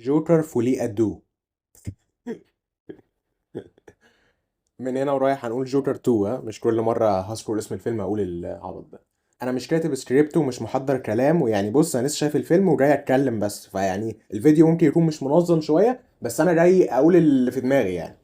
جوكر Folie à Deux. من هنا ورايح هنقول جوكر 2، ها؟ مش كل مرة هذكر اسم الفيلم أقول العبط ده. أنا مش كاتب سكريبت ومش محضر كلام، ويعني بص أنا لسه شايف الفيلم وجاي أتكلم بس، فيعني الفيديو ممكن يكون مش منظم شوية، بس أنا جاي أقول اللي في دماغي يعني.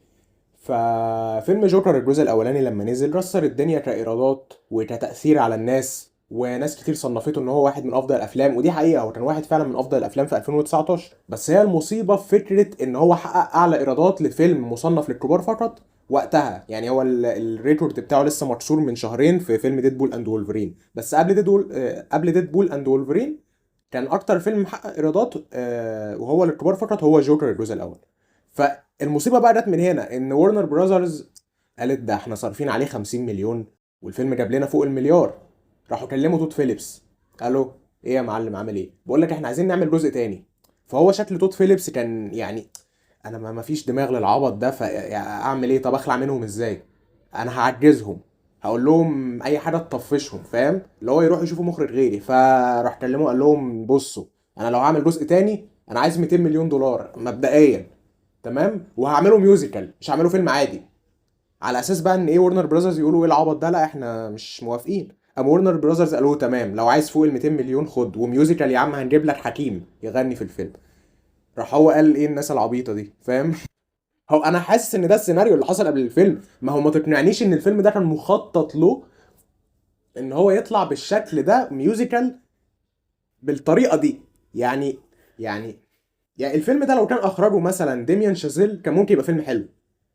ففيلم جوكر الجزء الأولاني لما نزل كسر الدنيا كإيرادات وكتأثير على الناس، وناس كتير صنفته ان هو واحد من افضل الافلام، ودي حقيقة، هو كان واحد فعلا من افضل الافلام في 2019. بس هي المصيبة في فكرة ان هو حقق اعلى ايرادات لفيلم مصنف للكبار فقط وقتها. يعني هو ال record بتاعه لسه مكسور من شهرين في فيلم Deadpool and Wolverine، بس قبل Deadpool and Wolverine كان اكتر فيلم محقق ايرادات، وهو للكبار فقط هو جوكر الجزء الاول. فالمصيبه بقى جت من هنا، ان Warner Brothers قالت ده احنا صارفين عليه 50 مليون والفيلم جاب لنا فوق المليار. راحوا كلموا تود فيليبس، قالوا ايه يا معلم عامل ايه؟ بقول لك احنا عايزين نعمل جزء تاني. فهو شكل تود فيليبس كان يعني انا ما فيش دماغ للعبط ده، فاعمل ايه؟ طب اخلع منهم ازاي؟ انا هعجزهم، هقول لهم اي حاجة تطفشهم، فاهم؟ اللي هو يروحوا يشوفوا مخرج غيري. فراح كلمة قال لهم بصوا انا لو هعمل جزء تاني انا عايز 200 مليون دولار مبدئيا، تمام؟ وهعمله musical، مش هعمله فيلم عادي. على اساس بقى ان ايه، Warner Brothers يقولوا ايه العبط ده، لا احنا مش موافقين. قام Warner Brothers قالوا تمام، لو عايز فوق ال 200 مليون خد، و musical يا عم هنجيب لك حكيم يغني في الفيلم. راح هو قال ايه الناس العبيطه دي، فاهم؟ هو انا حاسس ان ده السيناريو اللي حصل قبل الفيلم. ما هو ما تقنعنيش ان الفيلم ده كان مخطط له ان هو يطلع بالشكل ده musical بالطريقة دي. يعني الفيلم ده لو كان اخرجه مثلا ديميان شازيل كان ممكن يبقى فيلم حلو،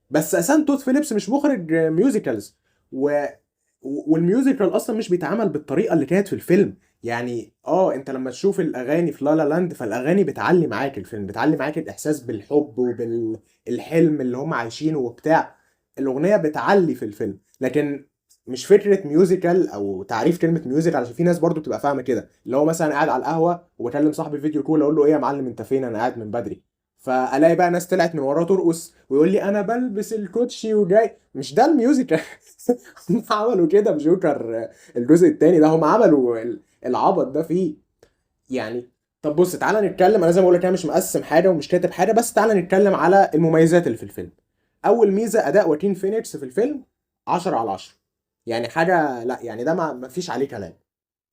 بس اساسا تود فيليبس مش مخرج musicals، وال musical اصلا مش بيتعمل بالطريقة اللي كانت في الفيلم. يعني انت لما تشوف الاغاني في La La Land فالاغاني بتعلي معاك الفيلم، بتعلي معاك الاحساس بالحب وبالحلم اللي هم عايشينه وبتاع، الاغنية بتعلي في الفيلم. لكن مش فكرة musical او تعريف كلمة musical، عشان في ناس برضو بتبقى فاهمه كده، اللي هو مثلا قاعد على القهوة وبكلم صاحبي video call اقول له ايه يا معلم انت فين، انا قاعد من بدري، فالاقي بقى ناس طلعت من وراه ترقص ويقول لي انا بلبس الكوتشي وجاي. مش ده ال musical. هم عملوا كده بجوكر الجزء التاني ده، هم عملوا العبط ده فيه يعني. طب بص تعالى نتكلم، انا زي ما بقول لك انا مش مقسم حاجة ومش كاتب حاجة، بس تعالى نتكلم على المميزات اللي في الفيلم. اول ميزة اداء واكين فينيكس في الفيلم 10 على 10، يعني حاجة لا يعني ده ما فيش عليه كلام،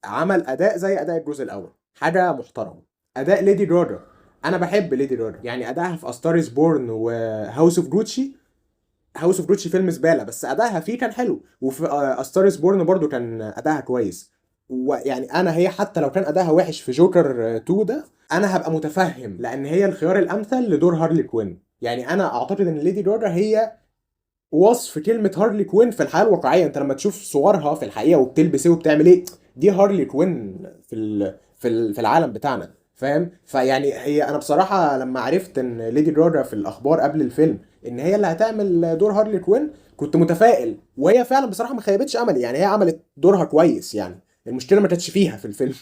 عمل اداء زي اداء الجزء الاول، حاجة محترمه. اداء ليدي جاجا، انا بحب ليدي جاجا، يعني ادائها في A Star Is Born و House of Gucci، House of Gucci فيلم زبالة بس ادائها فيه كان حلو، وفي A Star Is Born برضو كان ادائها كويس. ويعني انا هي حتى لو كان ادائها وحش في جوكر 2 ده انا هبقى متفهم، لان هي الخيار الامثل لدور هارلي كوين. يعني انا اعتقد ان ليدي جاجا هي وصف كلمة هارلي كوين في الحياة الواقعية. انت لما تشوف صورها في الحقيقة وبتلبس ايه وبتعمل ايه، دي هارلي كوين في العالم بتاعنا، فاهم؟ فيعني هي انا بصراحة لما عرفت ان ليدي جاجا في الاخبار قبل الفيلم ان هي اللي هتعمل دور هارلي كوين كنت متفائل، وهي فعلا بصراحة ما خيبتش املي، يعني هي عملت دورها كويس، يعني المشكلة ما كانتش فيها في الفيلم.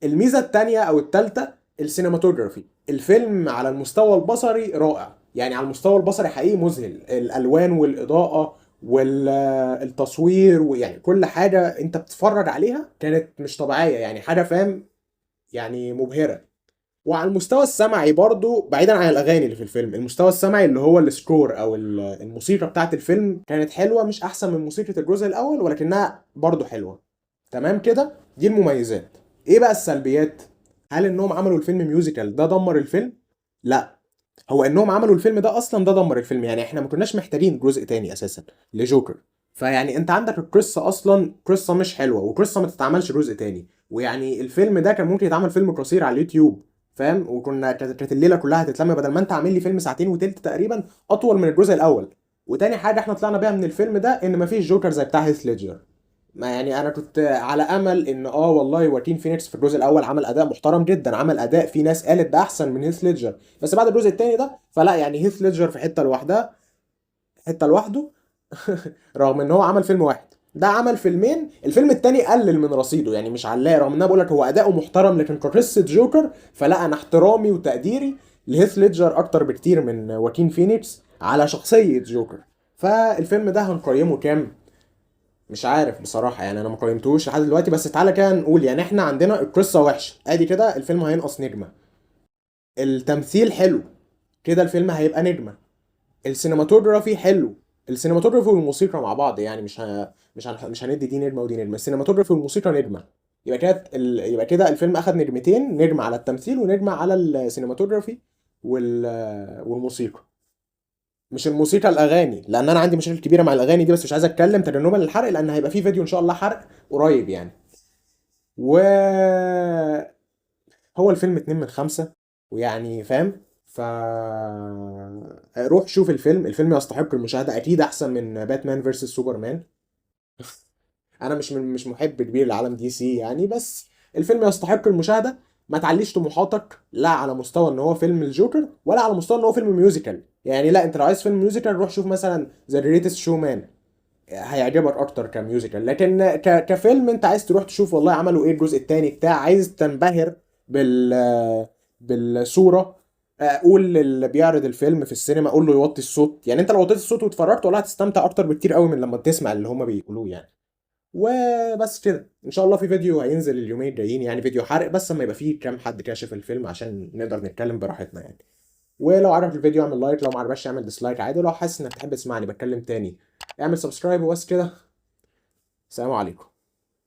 الميزة التانية او التالتة ال cinematography. الفيلم على المستوى البصري رائع، يعني على المستوى البصري حقيقي مذهل، الالوان والاضاءة والتصوير ويعني كل حاجة انت بتتفرج عليها كانت مش طبيعية، يعني حاجة فاهم يعني مبهرة. وعلى المستوى السمعي برضو بعيدا عن الاغاني اللي في الفيلم، المستوى السمعي اللي هو ال score او الموسيقى بتاعت الفيلم كانت حلوة، مش احسن من موسيقى الجزء الاول ولكنها برضو حلوة. تمام كده، دي المميزات. ايه بقى السلبيات؟ هل انهم عملوا الفيلم musical ده دمر الفيلم؟ لا، هو انهم عملوا الفيلم ده اصلا ده دمر الفيلم، يعني احنا ما كناش محتاجين جزء تاني اساسا لجوكر. فيعني انت عندك القصة اصلا قصة مش حلوة، وقصة ما تتعملش جزء تاني، ويعني الفيلم ده كان ممكن يتعمل فيلم قصير على اليوتيوب، فاهم؟ وكنا كانت الليلة كلها هتتلم، بدل ما انت عامل لي فيلم ساعتين وتلت تقريبا اطول من الجزء الاول. وتاني حاجة احنا طلعنا بيها من الفيلم ده ان مفيش جوكر زي بتاع هيث ليدجر. ما يعني انا كنت على امل ان والله واكين فينيكس في الجزء الاول عمل اداء محترم جدا، عمل اداء في ناس قالت ده احسن من هيث ليدجر، بس بعد الجزء التاني ده فلا، يعني هيث ليدجر في حتة لوحدها، حتة لوحده. رغم ان هو عمل فيلم واحد، ده عمل فيلمين، الفيلم التاني قلل من رصيده، يعني مش علاه، رغم ان انا بقول لك هو اداؤه محترم، لكن كقصة جوكر فلا، انا احترامي وتقديري لهيث ليدجر اكتر بكتير من واكين فينيكس على شخصية جوكر. فالفيلم ده هنقيمه كام؟ مش عارف بصراحة، يعني أنا ما قيمتوش لحد دلوقتي، بس تعالى كده نقول يعني إحنا عندنا القصة وحشة، أدي كده الفيلم هينقص نجمة. التمثيل حلو، كده الفيلم هيبقى نجمة. ال cinematography حلو، ال cinematography والموسيقى مع بعض، يعني مش هندي دي نجمة ودي نجمة، ال cinematography والموسيقى نجمة. يبقى كده الفيلم اخد نجمتين، نجمة على التمثيل ونجمة على ال cinematography والموسيقى. مش الموسيقى، الاغاني، لان انا عندي مشاكل كبيرة مع الاغاني دي، بس مش عايز اتكلم تجنبا للحرق، لان هيبقى في فيديو ان شاء الله حرق قريب يعني. و هو الفيلم 2 من 5 ويعني فاهم، ف روح شوف الفيلم، الفيلم يستحق المشاهدة، اكيد احسن من Batman versus Superman. انا مش محب كبير لعالم DC يعني، بس الفيلم يستحق المشاهدة. ما تعليش طموحاتك، لا على مستوى ان هو فيلم الجوكر، ولا على مستوى ان هو فيلم musical يعني. لا، انت لو عايز فيلم musical روح شوف مثلا The Greatest Showman، هيعجبك اكتر ك musical. لكن كفيلم انت عايز تروح تشوف والله عملوا ايه الجزء التاني بتاع، عايز تنبهر بالصورة، قول للي بيعرض الفيلم في السينما قول له يوطي الصوت، يعني انت لو وطيت الصوت واتفرجت والله هتستمتع اكتر بكتير قوي من لما تسمع اللي هما بيقولوه يعني. وبس كده، ان شاء الله في فيديو هينزل اليومين الجايين، يعني فيديو حرق، بس اما يبقى فيه كام حد كاشف الفيلم عشان نقدر نتكلم براحتنا يعني. ولو عجبك الفيديو اعمل like، لو ما عجبكش اعمل dislike عادي، ولو حاسس انك تحب تسمعني بتكلم تاني اعمل subscribe. وبس كده، سلام عليكم.